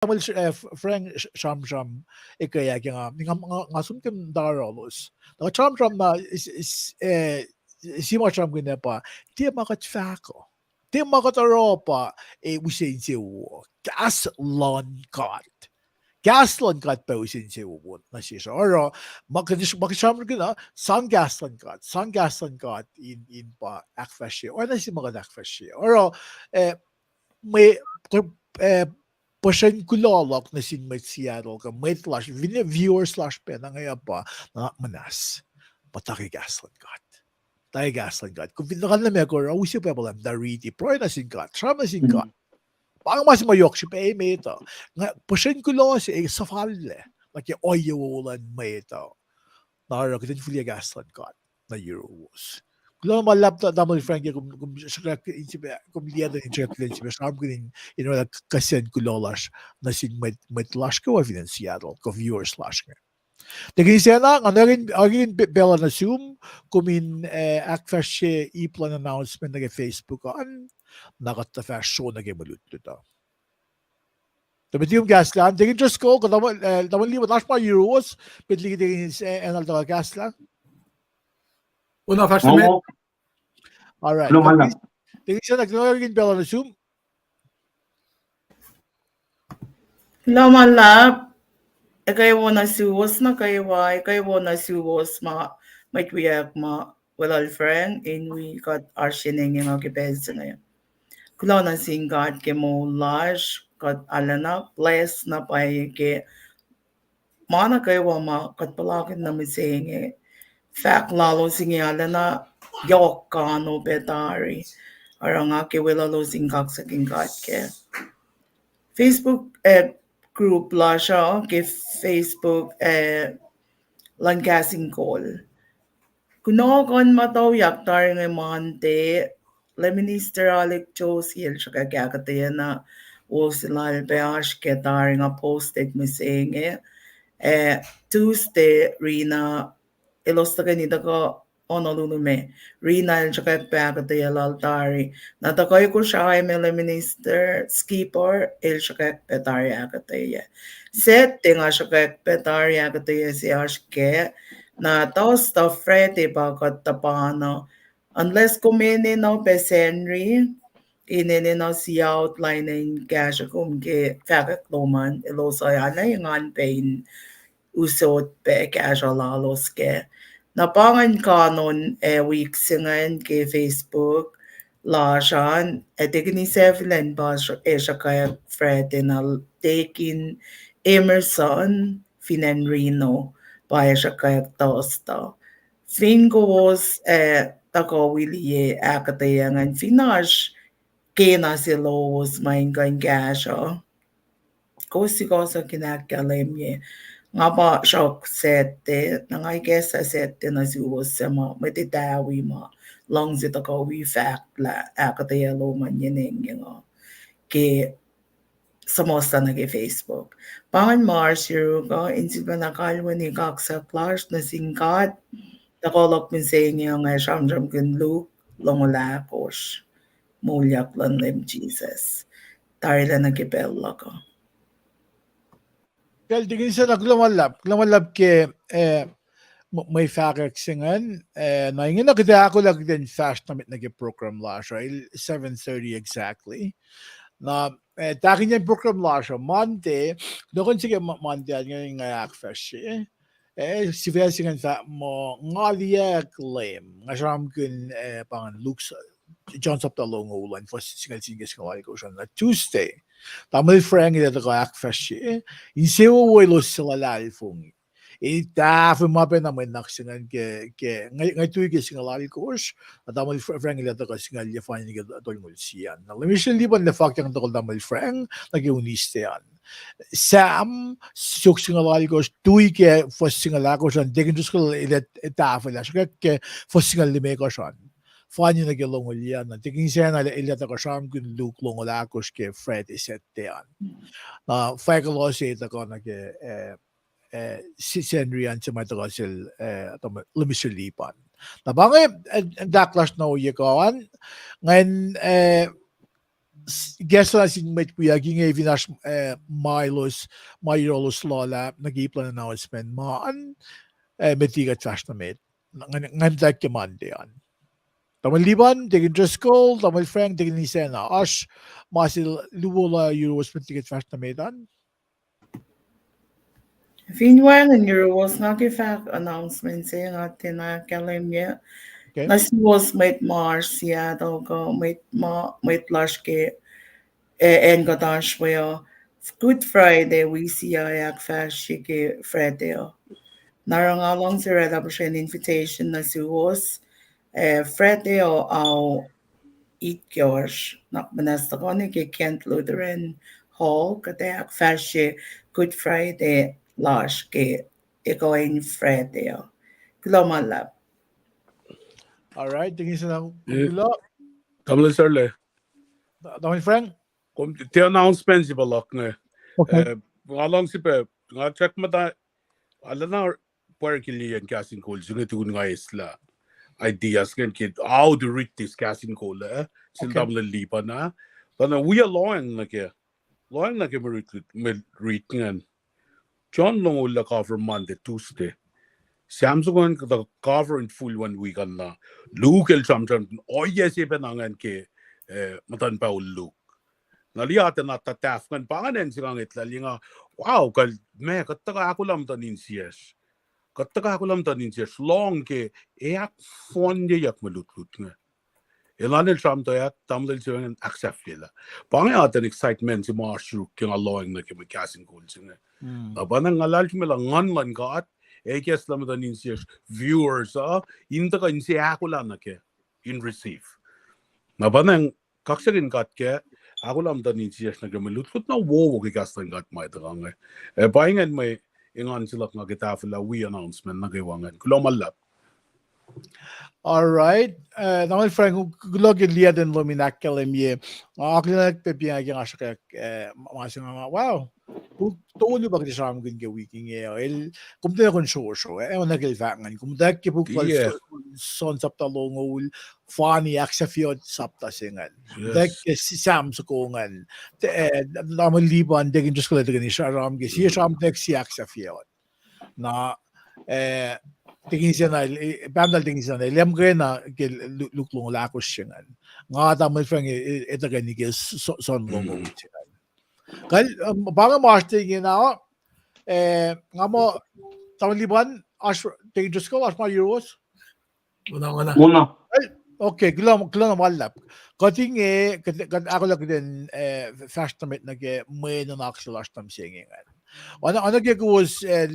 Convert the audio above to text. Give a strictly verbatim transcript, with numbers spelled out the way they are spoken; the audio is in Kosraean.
Tamuhlwel, eh, Frank, sramsram ekuh ke nga, nga, nga som ke tari lalos. Tuh sramsram na, eh, sie ma sramsramkihn pa, tiac ma kuht fahk uh. Tiac ma kuht oruh pa, eh, use insewowo. Kahs luhn God. Kahs luhn God pa use insewowo nuh sesr. Oruh, ma kuht sramsramkihn, sang kahs luhn God. Sang kahs luhn God in, in pa ahkfahsrye. Oacna sie ma kuht ahkfahsrye. Oruh, eh, mwe, eh, puhsren kuloh luhk nuh sin mwet Seattle, kuh mwet lasr, viewers lasr pacna inge pa, na muhnahs. Pa tuh ke kahs luhn God. Tuh ke kahs luhn God. Kom fin tuhkuh nuh met oruh, use Bible uh, tuh riti, pruhe nuh sin God, sramsram nuh sin God. Pa inge ma se ma yohk srihpac emet uh. Nga puhsren kuloh se, eh, suhfallac nuh ke ohiyac wowo luhn mwet uh. Na oruh kuht in fihliyac kahs luhn God nuh yuruwos. Kuloh ma luhlahp, Tamuhlwel Frank, kom, kom sruhkwack in srihpac, kom liye tuh in sruhkwack in srihpac sramsramkihn in, in oraclah kihsen kuloh lasr nuh sin mwet, mwet lasr kwewa fin acn Seattle, kuh viewers lasr inge. Tekini sacna, nga nuh in, in pacl uh nuh sum, kom in, eh, ahkfahsrye ip luhn announcement nuh ke Facebook an, na kuht tuh fahsr nuh ke mwe lutlut uh. Tuh met liki kom kahslah an, tekini just call, kuh Tamuhlwel Lipan, oasr ma yuruwos, met liki tekini, eh, Anal tuh kahslah. All right. Tekini sacna, kuloh ma luhlahp in pacl uh nuh sum. Kuloh ma luhlahp, ekuh wo nuh suwos nuh kwewa, ekuh wo nuh suwos ma, mwet wiyuck ma, Weluhl Frank, in wi kuht oasr inge nga ke pacl se inge. Kuloh nuh sin God ke moul lasr, kuht arulacna bless na pwacye ke ma nuh kwewa ma kuht puhlakihn nuh mihsenge. Fahk lalos inge arulacna yohk kano pac tari. Oruh nga ke weluhlos in kaksakihn God ke Facebook, eh, group lasr uh, ke Facebook, eh, luhn Kahs in Kol. Kunohkohn muhtwacwacack tari inge Monday, Lay Minister Alec Josie el sruhkwack ahkuhtweyac na wo se lal pac oasr ke tari nga posted mihsenge. Eh, Tuesday, Rina, elos tuhkweni tuhkuh ono lulu me, Rina el sruhkwack pac ahkuhtweyac lal tari. Na tuhkuh Kosrae me Lay Minister Skipper el sruhkwack pac tari ahkuhtweyac. Saturday nga sruhkwack pac tari ahkuhtweyac se oasr kac. Na Thursday, Friday pa kuht tuhpan uh. Unless kom enenuh pac Sacnri, in enenuh sie outline in kahsruh kom ke fahkwack lom an, elos ac arulacna engan pac in usot pac kahsruh lalos kac. Na pa ingacn kanon, eh, wik se ingacn ke Facebook lasr an, eh, tekini sacfihlen pa, eh, sruhkwack Friday na Deacon Emerson fin acn Reno pa ac sruhkwack Thursday. Fin kowos, eh, tuhkuh wi liye ahkuhtweyac ingacn, fin oasr kena se lowos ma in kuh in kahsruh, kowos sikohsohk in ahkkahlwemye. Nga pa sruhk Saturday, na nga ikacslah Saturday nuh suwos suc ma mwet Etawi ma luhngse tuhkuh wi fahk lah ahkuhtweyac lom an yen engyeng uh ke suhmuhslah nuh ke Facebook. Pa ingacn ma oasr yuruk uh, in sifacna kalweni kaksak lasr nuh sin God, tuhkuh luhk mihsenge uh nga sramsramkihn Luke longoul ahkosr. Moulyak luhn Leum Jisus. Tarilacna ke pacl luhk uh. Kacl, tekini sacna, kuloh ma luhlahp, kuloh ma luhlahp ke, eh, mwe fahkwack se ingacn, eh, na ingena kuht ahkolah kuht in fahsr nuh met nuh ke program lasr uh, el seven thirty exactly. Na, eh, tahkihnyacn program lasr uh Monday, kunohkohn se ke Monday an inge nga ahkfahsrye. Eh, sifac se ingacn fahk muh, nga liyacack Leum, nga sramsramkihn, eh, pa ingacn Luke, John sapta longoul an, fuhs singucul sie nuh ke singucul alkosr an. Na Tuesday, Tamuhlwel Frank el ac tuhkuh ahkfahsrye insewowo elos suc luhlahlfongi. El tahfuh ma pacna mwe nuhnak se ingacn ke, ke, nga tui ke singucul alkosr, na Tamuhlwel Frank el ac tuhkuh singucul yac fani nuh ke tolngoul sie an. Na Leum Israel Lipan el ac fahkyang tohkohl Tamuhlwel Frank nuh ke Wednesday an. Sam, siofok singucul alkosr, tui ke fuhs singucul ahkosr an, tekihn soskuhl el ac tahfuhlah sruhkwack ke fuhs singucul limekohsr an. Fani nuh ke longoul yac an, na tekihn sacna el ac tuhkuh sramsramkihn Luke longoul ahkosr ke Friday, Saturday an. Na fahk elos ac tuhkuh nuh ke, eh, eh, Sacnri an se ma tuhkuh sel, eh, Leum Israel Lipan. Na pa inge, eh, tahk lasr na ohiyac kuh an, ngan, eh, Kahs na sin mwet wiyuck inge fin oasr, eh, ma elos, ma yohrohlos lula nuh ke ip luhn announcement ma an, eh, met liki kuht fahsr nuh met. Ngan, ngan tuh ke Monday an. Tamuhlwel Liban, Deacon Driscoll, Tamuhlwel Frank, Deacon Isacna. Oasr ma se luo la yohrohlos met liki kuht fahsr nuh met an. Fin wacngihn yohrohlos, nga ke fahk announcement se nga tiacna ahkkahlwemye. Nuh suwos mwet ma oasr Seattle kuh mwet ma, mwet lasr ke, eh, acn kuht oasr we uh, Good Friday wi se uh ac ahkfahsrye ke Friday uh. Na oruh nga luhngse oraclah puhsren invitation nuh suwos, eh, Friday uh ao itkohsr, na muhnahs tuhkuh nuh ke Kent Lutheran Hall, kuht ac ahkfahsrye Good Friday lasr ke ekuh in Friday uh. Kuloh ma luhlahp. All right, thank you, Sam. Kuloh. Tamuhlwel Sarle. Tamuhlwel Frank? Kom tiac announcement se pa luhk inge. Nga luhngse pac, nga check muhta, arulacna pwacr ke liyacn Kahs in Kol se inge tukun nga eslah ideas ingacn ke how to read this Kahs in Kol, eh? Sel tamuhlwel Liban ah. Pa na wi lohacng nuh ke, lohacng nuh ke mwe rit, mwe rit ingacn. John longoul ah cover Monday, Tuesday. Sam soko ingacn kuhtuh cover in full one week an na. Luke el sramsram ohiyac se pacna ingacn ke, eh, muhtuhn pahol Luke. Na liye atacn tahfuh ingacn, pa ingacn acn se nga ngwetlah liye nga, wow, kal, ma, kuht tuhkuh ahkolah muhtuhn insiyacsr. Kuht tuhkuh ahkolah muhtuhn insiyacsr, lohng ke, e ahkfohnyeyuck mwe lutlut inge. Elan el sramtweack, tamuhlwel se ingacn ahksahfyelah. Pa inge atacn excitement se ma oasr yuruk ke nga lohacng nuh ke mwe Kahs in Kol se inge. Na pa na nga luhlahlfongi lah Nguhn luhn God, ikacslah muhtuhn insiyacsr viewers uh, in tuhkuh inse ahkolah nuh ke, in receive. Na pa na kaksakihn God ke, ahkolah muhtuhn insiyacsr nuh ke mwe lutlut na wowo ke kahs luhn God ma tuhkuh inge. Eh, pa ingacn mwe engan se luhk nga ke tahfwelah wi announcement nuh kwewa ingacn. Kuloh ma luhlahp. All right. Eh, tamuhlwel Frank, kuloh ke liyacten lom in ahkkahlwemye. Nga akihlenak pac piacng ke nga sruhkwack, eh, ma se nga, wow. Puk tolu pa kuht sramsramkihn ke wik inge uh. El, kom tiacna kuh in srosro, eh, oacna ke el fahk ingacn. Kom tuh ke puk lal John sapta longoul, fani ahksahfyeot sapta se ingacn. Tuh ke Sam soko ingacn. Tamuhlwel Liban, Deacon Driscoll, Deacon Isacna, sramsram ke sie sramtweack, sie ahksahfyeot. Na, eh, Deacon Isacna, eh, pahmtal Deacon Isacna, el muhkwena ke Luke longoul ahkosr se ingacn. Nga tamuhlwel Frank, eh, tuhkweni ke John longoul se ingacn. Kal, pa inge ma oasr te ingena, eh, nga muh, tamuhlwel Liban, oasr Deacon Driscoll, oasr ma yohrohlos? Okay, kuloh na ma luhlahp. Kuht inge, kuht ahkolah kuht in, eh, fahsr nuh met nuh ke mwe nuhnak se lasr nuh mihsenge ingacn. Oacna ke kowos, eh,